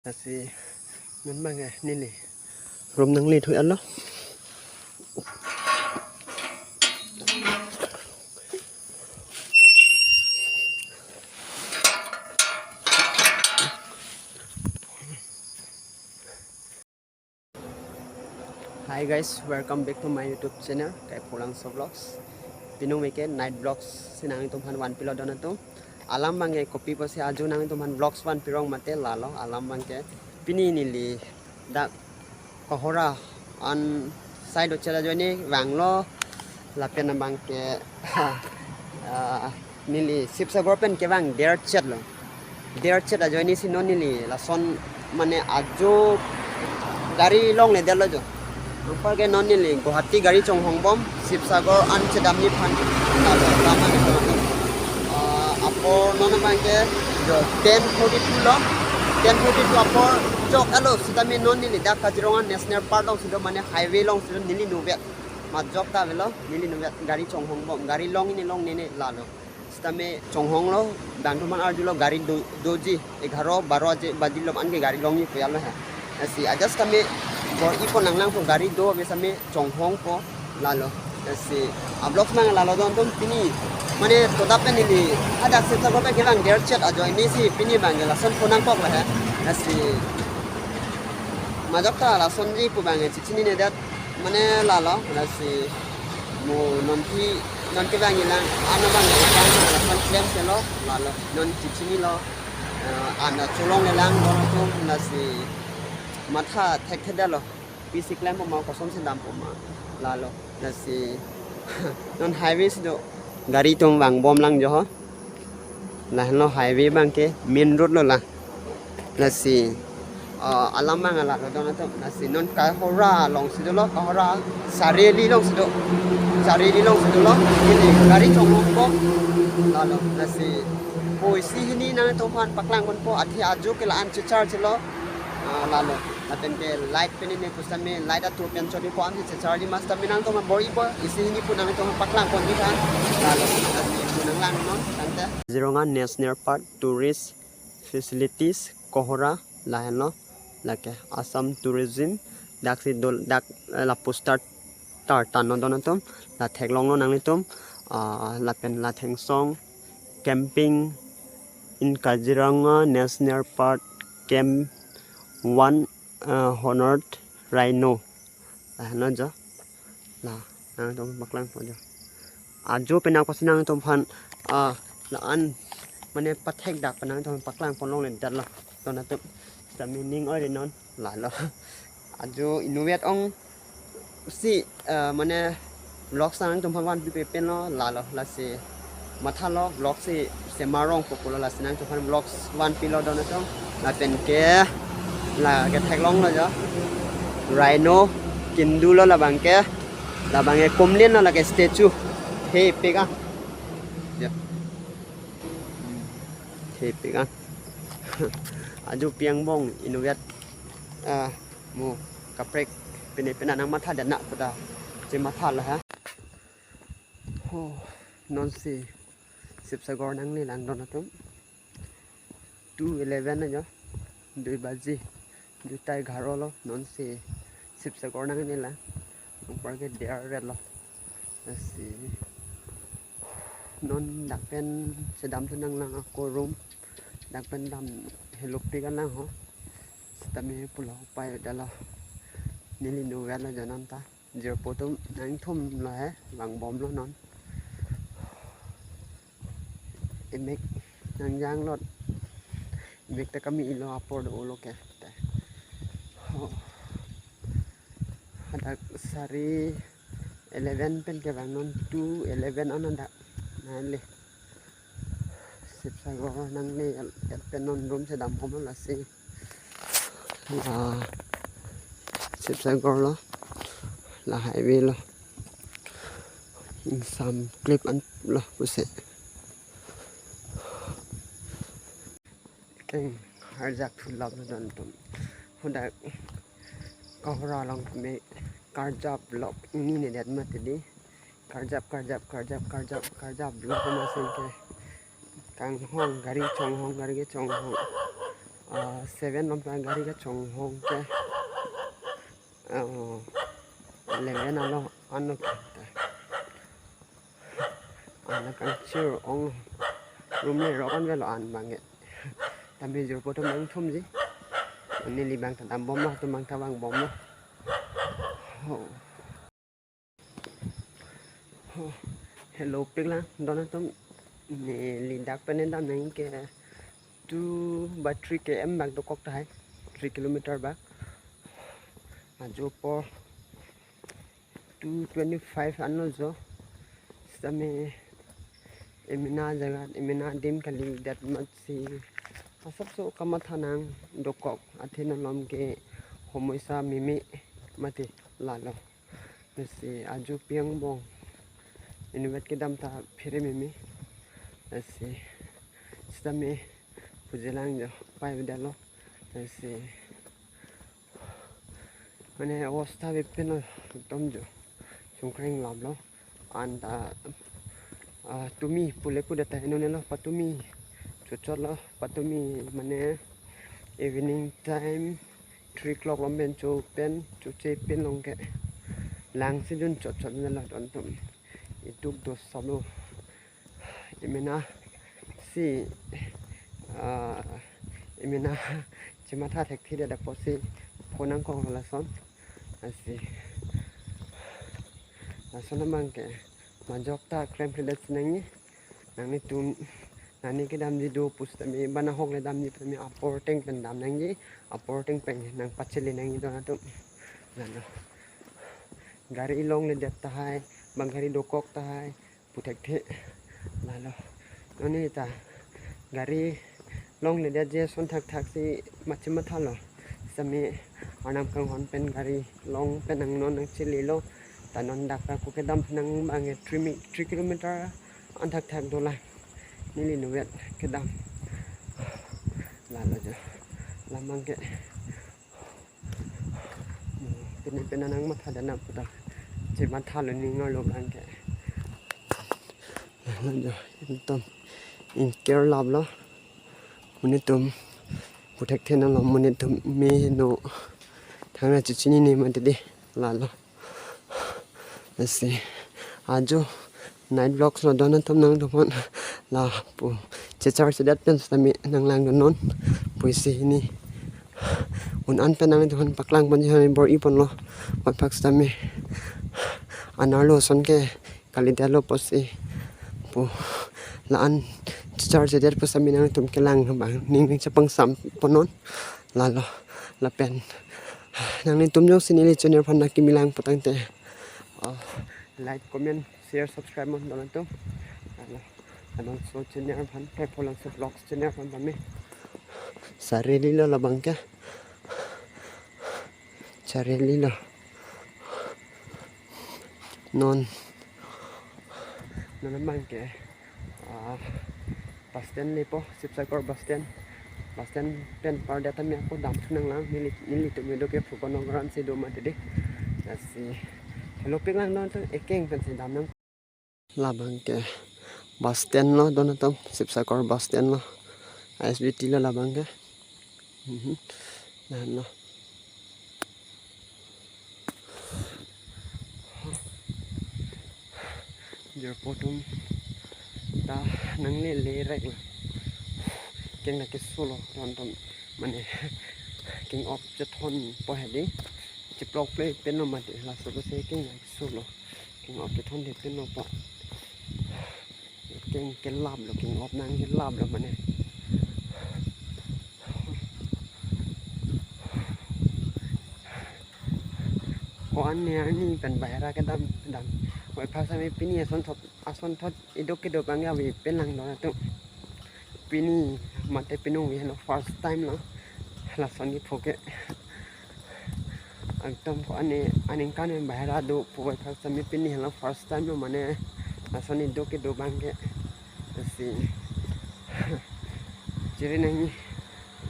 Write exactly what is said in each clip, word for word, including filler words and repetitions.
Lasi non abang ke neli room nanglethulo. Hi guys, welcome back to my YouTube channel, Kaipholangso Vlogs. Pini abang ke night vlogs si nangtumphan vanpilo don atum. Alam abang ke kopi pusi ajo nangtumphan vlogs vanpirong mate lalo, alam abang ke pini neli dak Kohora an side ochet ajoine vanglo, lapen abang ke ah, neli Sibsagar pen kevang derchet lo. Derchet ajoine si non neli lason mane ajo gari longledetlo jo. Anpar ke non neli Guwahati gari chonghongbom, Sibsagar an chedamji aphan. Lalo, lama ke lalo. Ah, apor non abang ke jo ten forty-two lo. Ten forty-two apor chok alo, sitame non neli dak Kaziranga National Park alongsi do, mane highway alongsi do, neli inutvet. Majok ta avelo, neli inutvet gari chonghongbom, gari longji ne longne ne lalo. Sitame chonghonglo, bang tuman arjulo gari do, doji, egharo baro aje bajilo anke gari longji pu alo he. Lasi ajat sitame bor-ipo nanglangpo, gari do ave sitame chonghongpo lalo. Lasi avlogs abang lalo don atum, pini mane toda pen neli hadak Sibsagar pen kevang derchet ajoine si pini abang lason phone nangkoklo he. Lasi majok ta lasonji pu abang chechininedet. Mane lalo, lasi mo non ke, non kevangji lang, ano abang ke lason klemkle lo, lalo, non kechinilo, eh, ano cholongle lang don atum, lasi matha thekthedetlo, pisi klempoma, kosonsi dampoma, lalo, lasi non highway si do, gari atum vangbom lang jo ho. Lahenlo highway abang ke main road lo la. Lasi, ah, alam abang lalo don atum. Lasi non Kohora alongsi dolo, Kohora Chariali alongsi do. Chariali alongsi dolo. Neli gari chonghongpo. Lalo, lasi. Pu isi hini nangtumphan paklangponpo, athe ajo ke la-an checharge lo. Ah, lalo. Lapen ke light pen ne pusitame light atur pen chodi ko an checharge, mas tame nangtum bor-ipo, isi hini pu nangtum paklangponji tha. Lalo, lasi pu nanglangnon tangte. Kaziranga National Park Tourist Facilities Kohora lahenlo, lake Assam Tourism daksi dol dak, eh, la poster tartan non don atum, la theklonglo nanglitum, ah, lapen la thengsong camping in Kaziranga National Park Camp one, uh, horned rhino. Lahenlo jo. La, nangtum paklangpo jo. Ajo penang pasi nangtumphan, ah, la-an mane pathekdak pen nangtum paklangpon longledetlo. Don atum. Sitame ning oirenon. Lalo. Ajo inutvet ong si, eh, mane vlogs nangtumphan vanpipe penlo, lalo, lasi mathalo vlogs si semarong pulo, lasi nangtumphan vlogs vanpilo don atum. Lapen ke la ke theklonglo jo. Rhino kindulo labang ke. Labang ke kumlinlo lake statue. He pega. Ya. He pega. Ajo pi angbong inutvet. Ah, mo kaprek pine pina nangmathadetna pu ta chemathalo ha. Ho, nonsi Sibsagar nanglelang don atum. Two eleven ajo, dui baji, duita egharo lo, nonsi Sibsagar nanglelang. Anpar ke der-etlo. Lasi non dak pen chedam tu nanglang ako room. Dak pen dam helopik alang ho. Sitame pulo pai dalo. Neli inutvetlo jo non ta. Jirpo atum nangthumlo he, vangbomlo non. Emek nangjanglot. Emek ta kami ilo apor do-olo ke. Te. Ho. Hadak sari eleven pen kevang non two eleven an hadak. Nale. Sibsagar nangle el, el pen non room chedambom lasi. La Sibsagar lo. La highway lo. Ingsam clip an lo pusi. Keng arjak thu lap lo don atum. Hadak Kohora along me karjap lok ingninedet mati di. Karjap, karjap, karjap, karjap, karjap lok ma sing ke. Kanghong gari chonghong, gari ke chonghong. Ah, seven along ta gari kachonghong ke. Oh, eleven along ano kita. Ana kangchir ong room le rokan velo an abang ke. Tame jirpo atum nangthumji. Neli abang ta dambomlo, atum abang ta vangbomlo. Oh. Oh. Hello, pik lang, don atum. Neli dak pen dam nang ke two by three K M bak dokok tahai, three kilometer bak. Ajo apor two twenty-five anlo jo. Sitame emena jagat, emena adim kalidet amatsi asapso kamatha nang dokok, athe non alom ke homoisa meme mati lalo. Lasi ajo pi angbong inutvet kedam ta phere meme. Lasi sitame pujilang jo, pai vedetlo. Lasi mane obostha bepinlo, ekdom jo sungkreng laplo. Anta, ah, tumi pule pudet ta inut lo, patumi chochotlo, patumi mane evening time three o'clock along pen cho pen choche pen along ke lang si jun chochot nelo don atum. Iduk do solo. Emena si, ah, emena chematha thekthedet apotsi phone nangkok lason. Lasi lason abang ke majok ta krem kredet si nangji. Nanglitum, nangli kedamji do pusitame, bana ahok le damji tame apor ateng pen dam nangji, apor ateng pen nangpachele nangji don atum. Lalo. Gari longledet tahai, bang gari dokok tahai pu thekthe. Lalo. Non neli ta gari longledetji ason thakthak si machi mathalo. Sitame Arnam kanghon pen gari long pen nang non nangchelelo. Ta non dak ta ko kedam nang abang three mi-, three kilometer an thakthak dolang. Neli inutvet kedam. Lalo jo. La abang ke. Pini pina nangmatha dana puta. Chematha lo ning arlo abang ke. Lalo jo, intom ingker laplo. Monit atum pu thekthe nanglo, monit atum me no. Thangra chechinine mati dei. Lalo. Lasi ajo night vlogs lo don atum nangtumphan lapu chechar chedet pen sitame nanglangdun non pusi hini un an pen nangtumphan paklang ponji hami bor-i ponlo. Apotsi sitame anerlo ason ke kalidetlo pusi pu la-an chechar chedet pu sitame nangtum kelang abang ning ning chepangsam pon non. Lalo lapen nanglitum jongsi neli channel aphan nangkimi lang putangte, ah, like, comment, share, subscribe mon don atum. Lalo, Anonso channel aphan, Pepholangso Vlogs channel aphan tame. Sarili lo labang ke. Sarili lo. Non. Non abang ke. Ah, bus stand lepo, Sivasagar bus stand. Bus stand pen pardet tame ako damthu nanglang, neli, nelitum kedo ke Phukot Nagar ansi do mati dei. Lasi helopik lang non atum, ekeng pensi dam nang. Labang ke bus stand lo don atum, Sivasagar bus stand lo. I S B T lo labang ke. Mhm. Lahenlo. Jirpo atum ta nangle le rek lo. Keng na keso lo, ron ton mane keng op chethon po hedi. Chiplok ple pen lo mati, laso ko se keng na keso lo. Keng op chethon de pen lo po. Keng kelap lo, keng op nang kelap lo mane. Ko an ne arni pen bahera kedam dam. Oi phak sitame pini asonthot, asonthot iduk kedo abang ke ave pen lang don atum. Pini mate pinung ave henlo, first time lo. Lason kepho ke. Ekdom ko an ne aningkan pen bahera do pu oi phak sitame pini henlo first time lo mane. Lason iduk kedo abang ke. Lasi chiri nangji.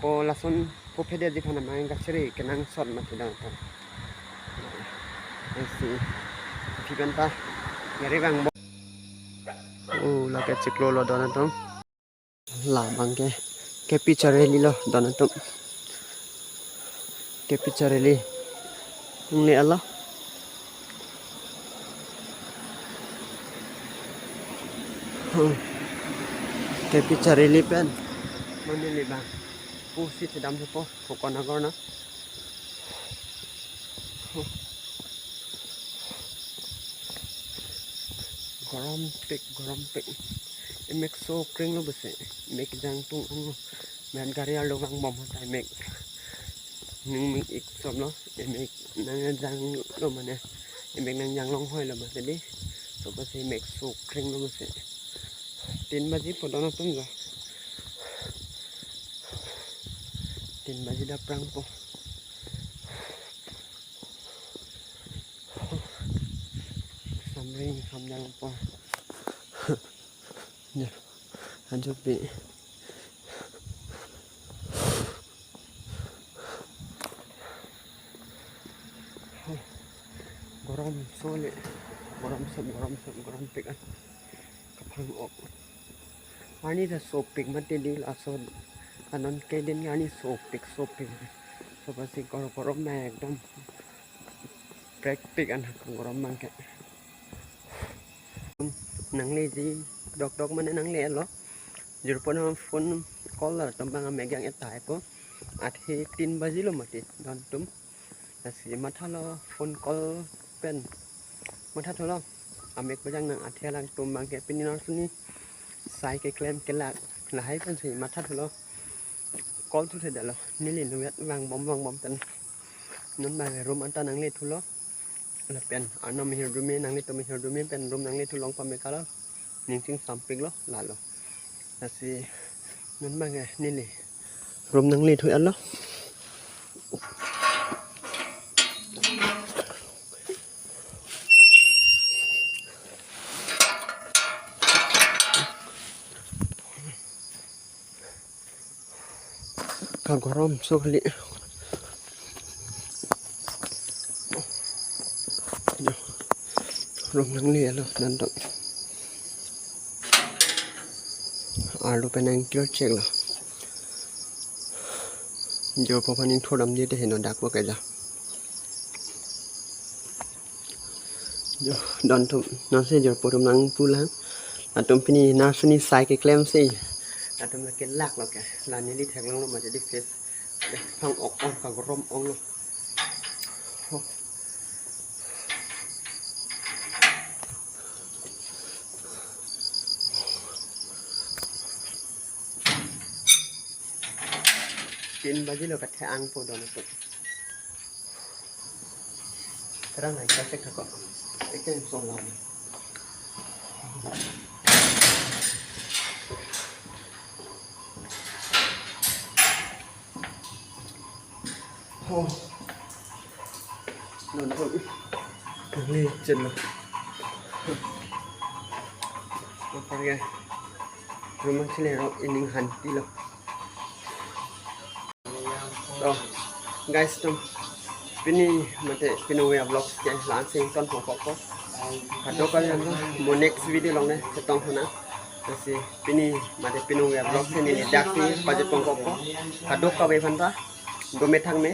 Ko lason pho phedetji aphan amang kachiri kenangsot mati dang ta. Lasi phi pen ta gari vangbom. Oh, lake chiklo lo don atum. Labang ke Kepi chareli lo don atum. Kepi chareli. Nangle-et lo. Hmm. Kepi chareli pen. Mane le bang. Pusi chedam thupo. Kokon agor na. Gorom pik, gorom pik. Emek so kreng lo bese. Emek jang tung ang lo. Mat gari arlo vangbom hota emek. Ning ming ik som lo. Emek nangjang lo mane. Emek nangjang longhoi lo mane di. So bese emek so kreng lo bese. Tin baji po don atum jo. Tin baji dak prangpo. Samring samjang po. Ya, anjo pi. Gorom so le. Gorom sop, gorom sop, gorom pik an. Kaphang ok. Arni ta sopik mati di laso anon kedin arni sopik, sopik. So basi gor-, gorom na ekdom prekpik an gorom bangke. Nangleji dokdok mane nangle-et lo. Jirpo na phone call la tombang amek jang-et tahai ko. Athe tin baji lo mati don atum. Lasi mathalo phone call pen. Mathathulo. Amek pejang nang athe alangtum bangke pini nor suni sai keklem kelak. Lahai pensi mathathulo. Call thu thedetlo. Neli nuvet vangbom vangbom pen. Non bang room anta nangle thulo. Lapen arnam hirdumi nanglitum hirdumi pen room nangle thu long pamekalo. Ning chingsampik lo lalo. Lasi non bang neli room nangle thu-et lo. Kagorom so kali. Room nangle-et lo dan tok. Arlo pen nang clear check lo. Jirpo aphan ning thodam di te heno dak po keja. Jo, don atum, nonsi jirpo atum nangpu lang. Latum pini nor suni sai keklem si. Latum kelak lo ke. La neli theklong lo ma jadi face. Eh, phang ok ong, kagorom ong lo. Ho. Tin baji lo kathe ang po don atum. Terang hai kasek thako. Eke song lam. Oh. Non thol. Ni chen lo. Apa ya? Rumah sini rok ining hanti lo. To, guys, atum pini mate pini we vlogs ke la-an si ington pongkokpo. Kadokave lo, mo next video along le chetong hona. Lasi pini mate pini we vlogs ke neli dak si pajut pongkokpo. Kadokave aphanta do methang me.